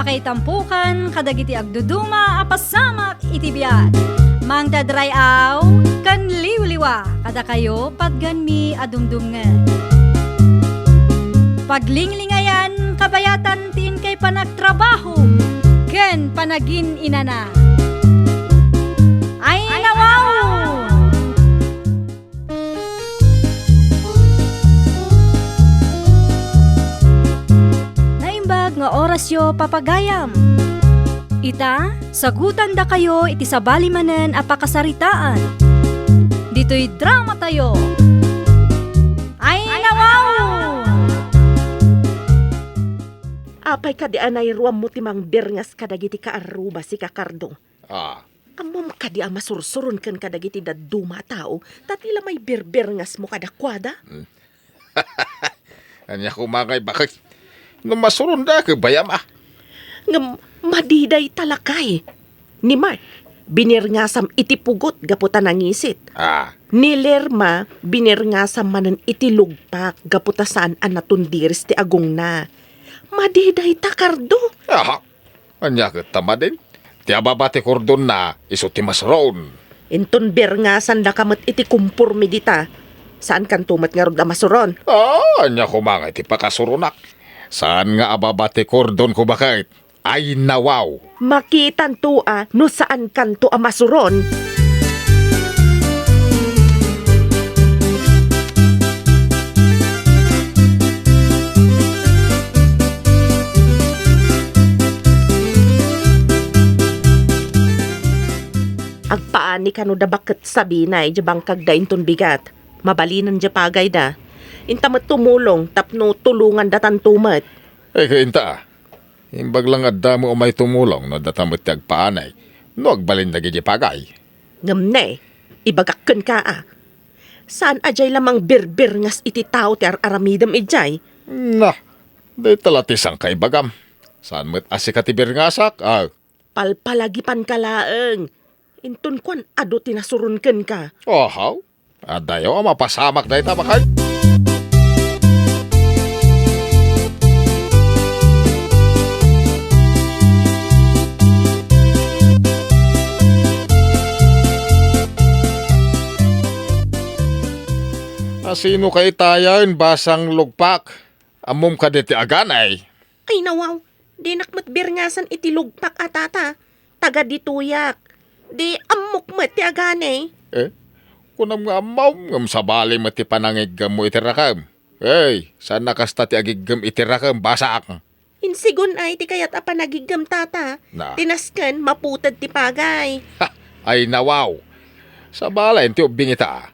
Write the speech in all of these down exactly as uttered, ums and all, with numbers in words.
Pakaitampukan kadagiti agduduma a pasamak iti biag. Mangted ray-aw ken liwliwa kadakayo patgenmi a dumdumngeg. Paglinglingayan kabayatan ti inkay panagtrabaho ken panagin-inana. Ay, nawaw! Naimbag nga orasyo, papagayam. Ita, sagutandakayo iti sabali manen a pakasaritaan. Ditoy dramatayo. Ay, nawaw! Apay kadi a nairuammo ti mangbirngas kadagiti kaarruba, sika Kardo? Ah. Ammom kadi a masursuron ken kadagiti dadduma a tao, ta ti la maibirbirngasmo kadakuada? Hmm. Ania koma ngay baket? No masuron da, ket bayam a. Ngem madi dayta lakay. Ni Mark, binirngasam iti pugot gapu ta nangisit. Ah. Ni Lerma, binirngasam manen iti lugpak gapu ta saan a natundiris ti agongna. Madi dayta, Kardo. Aha. Ania ket ta madin? Ti ababa ti kordonna, isu ti masuron. Inton birngasandaka met iti komporme dita, saankanto met ngarud a masuron? Ah, ania koma nga iti pakasuronak? Saan nga ababa ti kordonko baket? Ay, nawaw! Makitanto a no saankanto a masuron. Agpaani kano da baket Sabina idiay bangkagda inton bigat. Mabalinen diay pagayda. Inta met tumulong tapno tulongandatanto met. Ay, kainta. Imbag la nga adda met umay tumulong no data met ti agpaanay, no agbalin dagiti pagay. Ngem ne, ibagak kenka a, saan a diay la mangbirbirngas iti tao ti ar-aramidem idiay. Na, dayta la ti sangkaibagam. Saan met a sika ti birngasak, a? Palpalagipanka laeng. Inton kuan, adu ti nasuron kenka. Ahaw? Adayo a mapasamak dayta, baket. A sino kay tayen, basang lugpak? Ammom kadi ti aganay? Ay, nawaw. Dinak met birngasan iti lugpak a, tata. Taga ditoyak. Di ammok met ti aganay. Eh? Kunam nga ammom, ngem sabali met ti panangiggemmo iti rakem. Hey, saan a kasta ti agiggem iti rakem, basak. Insigun ay ti kayat a panagiggem, tata. Na. Ti nasken, maputed ti pagay. Ha! Ay, nawaw. Sabalen ti ubbing ita.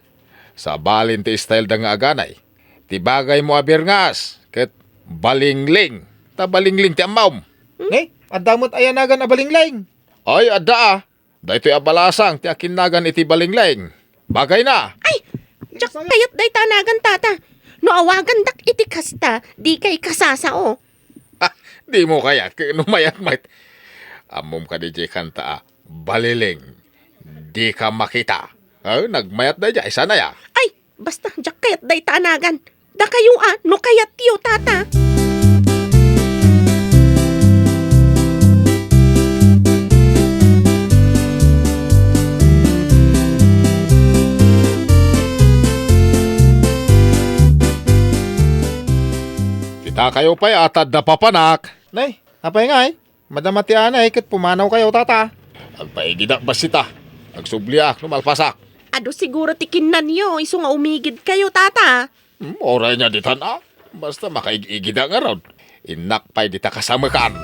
Sabalen ti style da nga aganay. Ti bagaymo a birngas, ket balingling. Ta balingling ti ammom. Hmm? Ne, adda met aya nagan a balingling? Ay, adda a. Daytoy a balasang ti akinnagan iti balingling. Bagayna. Ay, diak kayat dayta a nagan, tata. No awagandak iti kasta, dikay kasasao. Ha, dimo kayat ket no mayat met. Ammom kadi diay kanta a, baliling. Dika makita. Eh, nagmayat daydiay, saan aya? Ay, basta, diak kayat dayta a nagan. Dakayo a, no kayatyo, tata. Ti dakayo pay a tadda papanak. Nay, apay ngay? Madama ti anay ket pumanawkayo, tata. Agpaigidak bassit a. Agsubliak no malpasak. Adu siguro ti kinnanyo isu nga umigidkayo, tata. Hmm, uray nga ditan a. Basta makaig-igidak ngarud. Innak pay dita kasamekan.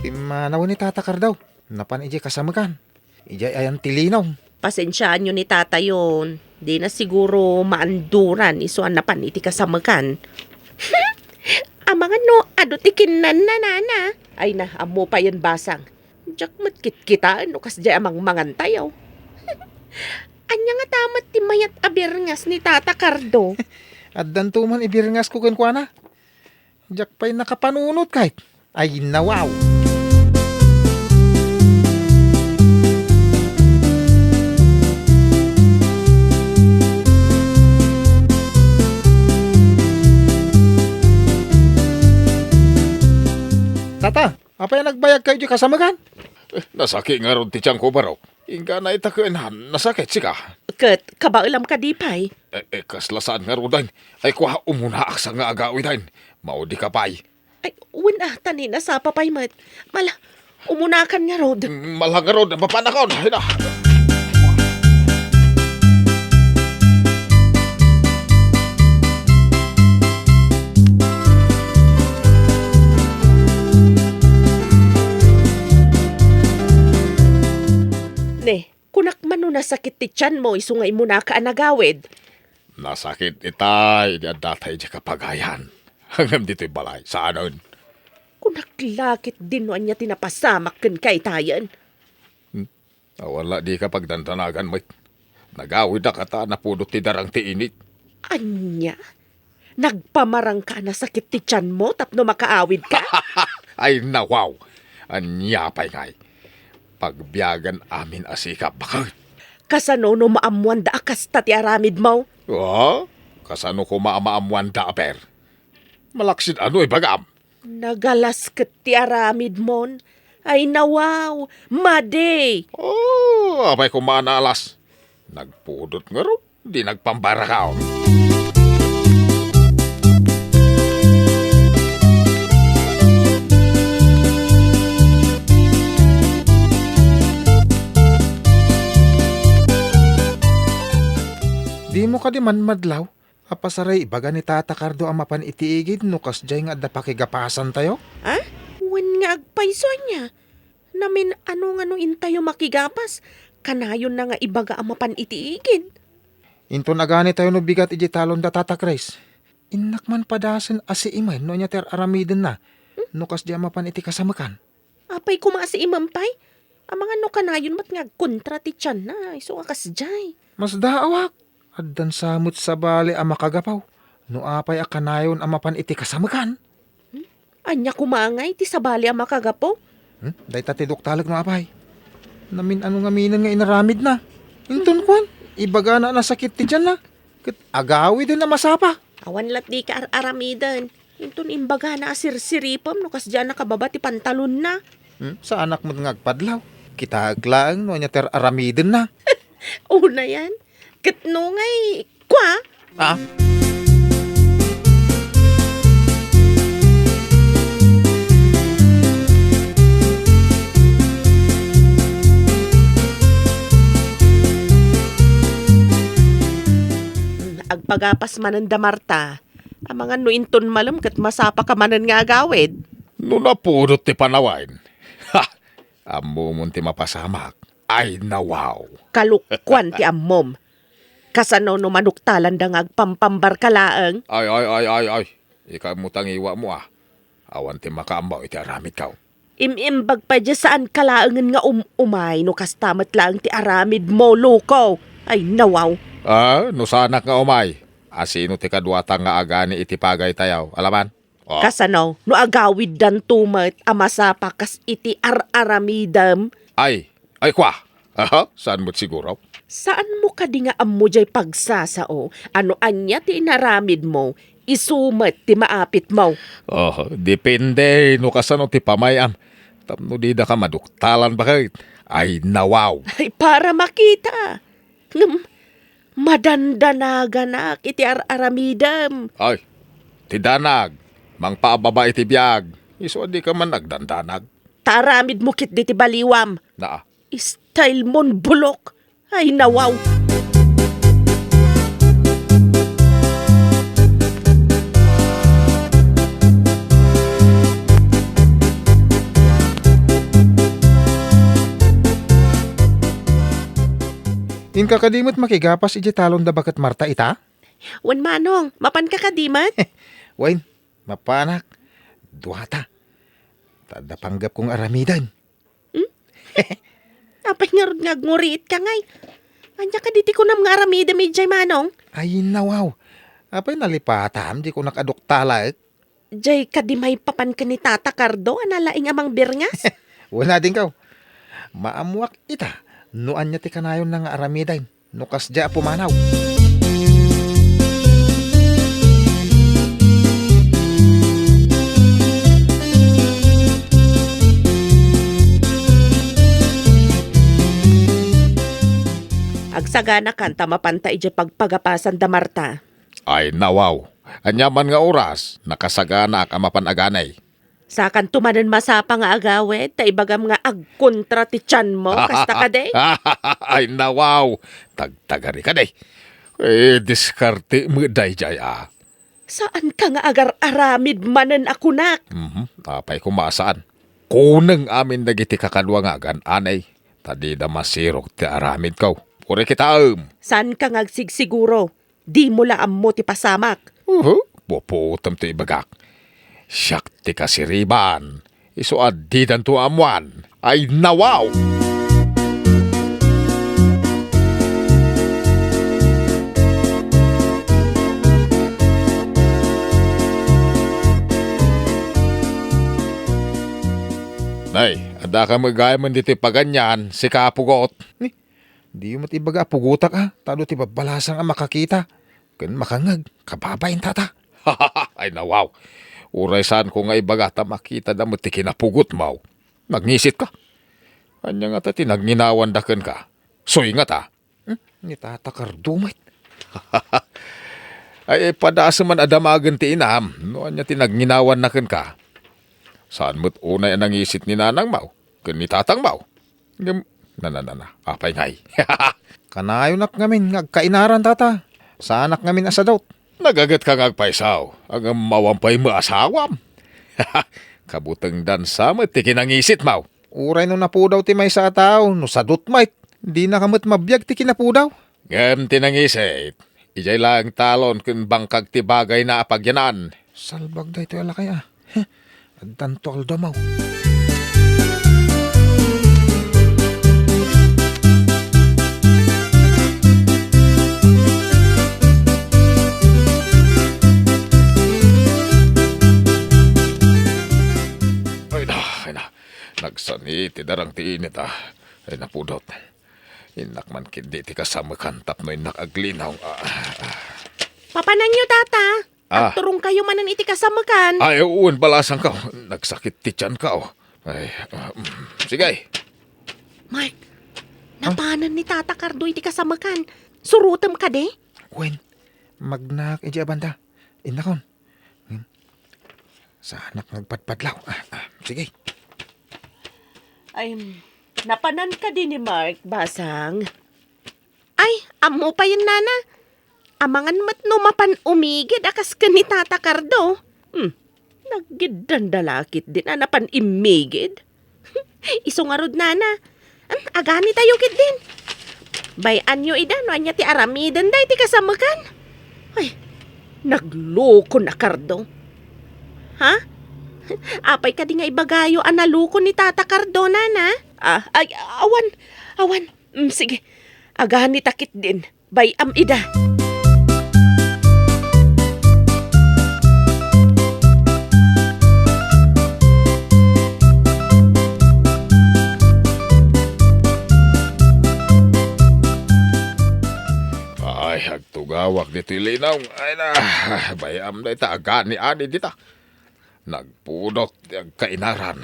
Pimmanawen ni Tata Kardaw. Napan idiay kasamekan. Idiay ayan ti linaw. Pasensiaanyo ni tatayon. Dina siguro maanduran isu a napan iti kasamekan. Amangan no adu ti kinnanna, nana. Ay na, ammo payen basang. Diak met kitkitaen no kasdiay a mangmangantayo. Ania ngata met ti mayat a birngas ni Tata Cardo? Addanto man ibirngasko kenkuana. Diak pay nakapanunot kayt. Ay, nawaw. Agkayo di kasamekan? Eh, nasaki ngarud ti tianko, barok. Inggana ita ken nasakit sika. Ket kabaelam kadi pay? Eh, eh, kasla saan ngaruden. Ay, kua, umunaak sa nga agawiden. Maudika pay. Ay, wen a, ta ni nasapa pay met. Mala, umunakan ngarud. Mm, mala ngarud, mapanakon. Hina. Ne, kunak man no nasakit ti tianmo isu nga immunaka a nagawid. Nasakit ita idi addata idiay kapagayan. Ngem ditoy balay, saanen. Kunak la ketdin no ania ti napasamak kenka itayen. Hmm? Awan la dika pagdandanagan met. Nagawidka ta napudot ti darang ti init. Ania? Nagpamarangka a nasakit ti tianmo tapno makaawidka? Ay, nawaw! Ania pay ngay? Pagbiagan amin a sikap, baket. Kasano no maammoanda a kasta ti aramidmo? Ah? Kasano koma a maammoanda a, ber? Malaksid ano ibagam? Nagalas ket ti aramidmon. Ay, nawaw! Madi! Oh, apay koma a naalas. Nagpudot ngarud, di nagpambarakaw. Dimo kadi man madlaw? Apay saray ibaga ni Tata Cardo a mapan iti igid no kasdiay nga adda pakigapasantayo? Ah? Wen nga agpayso ania? Namin-ano nga no intayo makigapas, kanayonna nga ibaga a mapan iti igid. Inton aganitayo no bigat iti talonda, Tata Chris, innak man padasen a siimen no ania ti ar-aramidenna no kasdiay a mapan iti kasamekan. Apay koma a siimem pay? Amangan no kanayon met nga agkontra ti tianna, isu nga kasdiay. Masdaawak. Addan sa met sabali a makagapu no apay a kanayon a mapan iti kasamekan. Hmm? Ania koma ngay ti sabali a makagapu? Hmm? Dayta ti duktalek no apay. Namin-ano ngaminen nga inaramidna. Inton kuan, ibagana a nasakit ti tianna. Ket agawiden a masapa. Awan lat dika ar-aramiden. Inton imbagana a sirsiripem no kasdiay a nakababa ti pantalonna. Hmm, saanak met nga agpadlaw. Kitaek laeng no ania ti ar-aramidenna. Unayan. Ket no ngay, kua? Ah? Hmm, agpagapas manen da Marta. Amangan no inton malem ket masapaka manen nga agawid. No napudot ti panawen. Ha! Ammomon ti mapasamak. Ay, nawaw. Kalukkuan ti ammom. Kasano no manuktalanda nga agpampambarka laeng? Ay, ay, ay, ay, ay. Ikaw mo tangiwa mo, ah. Awan ti makaammo iti aramidko. Im-imbag pay diay saanka laengen nga um-umay no kasta met laeng ti aramidmo, loko. Ay, nawaw. Ah, no saanak nga umay, a sino ti kaduata nga agani iti pagaytayo? Alaman? Oh. Kasano no agawiddanto met a masapa kas iti ar-aramidem? Ay, ay, kua. Aha, saan met siguro? Saanmo kadi nga ammo diay pagsasao a no ania ti inaramidmo, isu met ti maapitmo? Oh, depende no kasano ti pamay-am. Tapno didaka maduktalan, baket. Ay, nawaw. Ay, para makita. Ngem, madandanaganak iti ar-aramidem. Ay, ti danag, mangpaababa iti biag. Isu a dika man agdandanag. Ta aramidmo ketdi ti baliwam. Naa. Style mon bulok. Ay, nawaw. Inka kadi met makigapas idiay talonda baket Marta ita? Wen, Manong, mapanka kadi met? Wen, mapanak. Duata. Ta adda panggepko nga aramiden. Hmm? Apay ngarud nga agnguriitka ngay? Ania kadi ti kunam nga aramidem idiay, Manong? Ay, nawaw. Apay nalipatam, di ko nakaduktalek. Diay kadi maipapan ken ni Tata Cardo a nalaing a mangbirngas? Wen a, dinkaw. Maammoak ita no ania ti kanayonna nga aramiden no kasdiay a pumanaw. Agsaganakan ta mapanta idiay pagpagapasan da Marta. Ay, nawaw. Ania man nga oras, nakasaganaak a mapan aganay. Sakanto manen masapa nga agawid, ta ibagam nga agkontra ti tianmo, kasta kadi? Ay, nawaw. Tagtagari kadi. Eh, diskarte met daydiay, a. Saanka nga agar-aramid manen a kunak? Mhm. Apay koma a saan? Kuneng amin dagiti kakadua nga agan-anay, ta dida masirok ti aramidko. Uray kitaem. Saanka nga agsigsiguro? Dimo la ammo ti pasamak. Uhu, pupuotem ti ibagak. Siak ti kasiriban. Isu a didanto ammoan. Ay, nawaw! Nay, adda ka met gayamen ditoy paganian, sika a pugot. Ni, diyo met ibaga a pugotak, a, ta adu ti babbalasang a makakita ken makangngeg, kababain, tata. Ay, nawaw. Uray saanko nga ibaga ta makitada met ti kinapugotmo. Nagngisitka. Ania ngata ti nagnginawan da kenka? Suy ngata. Hmm? Ni Tata Cardo met. Ay, padasem man a damagen ti inam no ania ti nagnginawanna kenka. Saan met unay a nangisit ni nanangmo ken ni tatangmo. Ngem, na, na, na, na. Apay ngay? Kanayonak ngamin nga agkainaran, tata. Saanak ngamin a sadut. Nagagetka nga agpayso, ngem awan pay maasawam. Kabutengdan sa met ti kinangisitmo. Uray no napudaw ti maysa a tao, no sadut met, dinaka met mabiag ti kinapudaw. Ngem ti nangisit, idiay laeng talon ken bangkag ti bagayna a pagyanan. Salbag daytoy a lakay, a. Heh, addanto aldaw. Ay na, ay na. Nagsani ti darang ti init, a. Ay, napudot. Innak man ketdi ti kasamekan tapno innak aglinaw. Ah, ah. Papananyo, tata? Ah. Agturongkayo manen iti kasamekan. Ay, wen, balasangko. Nagsakit ti tianko. Ay, ah, mm, sige. Mark, ah? Napanen ni Tata Cardo iti kasamekan. Surotem kadi? Wen, magnaak idiay banda. Innakon. Hmm? Saanak nga agpadpadlaw. Ah, ah, sige. Ay, napanan kadi ni Mark, basang? Ay, ammo payen, nana. Amangan met no mapan umigid a kas ken ni Tata Cardo. Hmm. Naggiddanda la ketdin a napan immigid. Isu ngarud, nana. Em, aganitayo ketdin. Bay-anyo ida no ania ti aramidenda iti kasamekan. Ay, naglukon a Cardo. Ha? Apay kadi nga ibagayo a nalukon ni Tata Cardo, nana? Ah, ay, awan, awan. Mm, sige. Aganita ketdin. Bay-am ida. Ay, agtugawak ditoy linaw. Ay na, bay-am dayta agani-ani dita. Nagpudot ti agkainaran.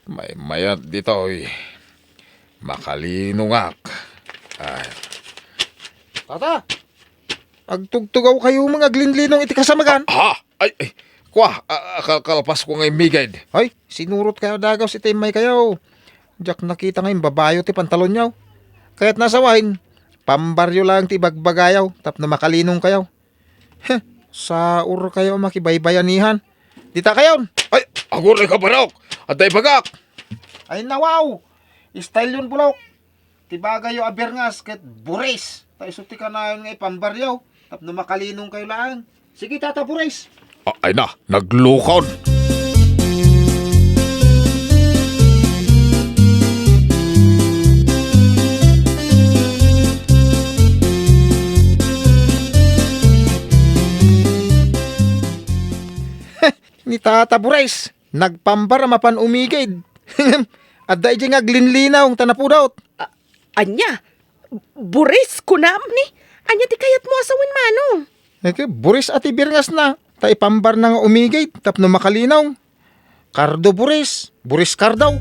Maymayat ditoy. Makalinongak. Ay. Tata! Agtugtugawkayo nga aglinlinong iti kasamekan? Ah, ha? Ay, ay. Kua, a, a, kal-, kalpasko nga immigid. Ay, sinurotkayo a dagus iti immaykayo. Diak nakita nga imbabayo ti pantalonyo. Kayat nasawaen, pambaryo laeng ti ibagbagayo tapno makalinongkayo. Heh, saurkayo a makibaybayanihan. Ditakayon! Ay, aguray ka, barok! Adda ibagak! Ay, nawaw! Style yon, bulok. Ti bagayo a birngas ket buris. Ta isu ti kanayon nga ipambaryo. Tapno makalinongkayo laeng. Sige, Tata Buris. A-, ay na, naglukon. Ni Tata Buris, nagpambar a mapan umigid. Adda idiay nga aglinlinaw ta napudot. A-, ania? Buris, kunam ni? Ania ti kayatmo a sawen, Manong? Ket buris a ti birngasna, ta ipambarna nga umigid tapno makalinaw. Cardo Buris, Buris Cardo.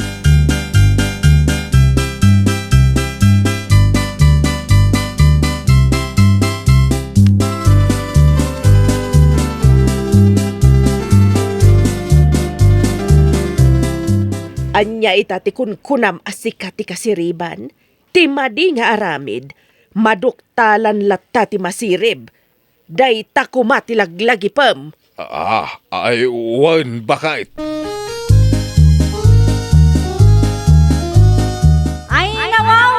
Ania ita ti kunkunam a sika ti kasiriban? Ti madi nga aramid, maduktalan latta ti masirib. Dayta koma ti laglagipem. Ah, ay, wen, baket. Ay, nawaw!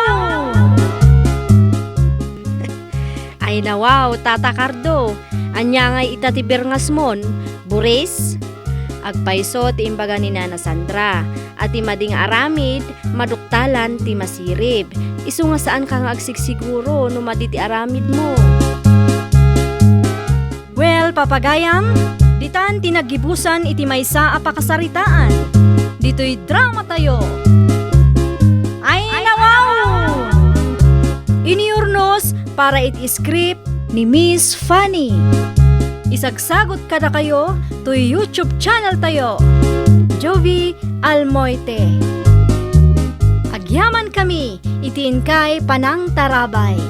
Ay, nawaw, Tata Cardo. Ania ngay ita ti berngasmon, Buris? Agpayso ti imbaga ni Nana Sandra, a ti madi nga aramid, maduktalan ti masirib. Isu nga saanka nga agsigsiguro no madi ti aramidmo. Well, papagayam, ditan ti naggibusan iti maysa a pakasaritaan. Ditoy dramatayo. Ay, nawaw! Iniurnos para iti script ni Miss Fanny. Isagsagut kadakayo toy YouTube channel tayo, Jovie Almoite. Agyaman kami iti inkay panangtarabay.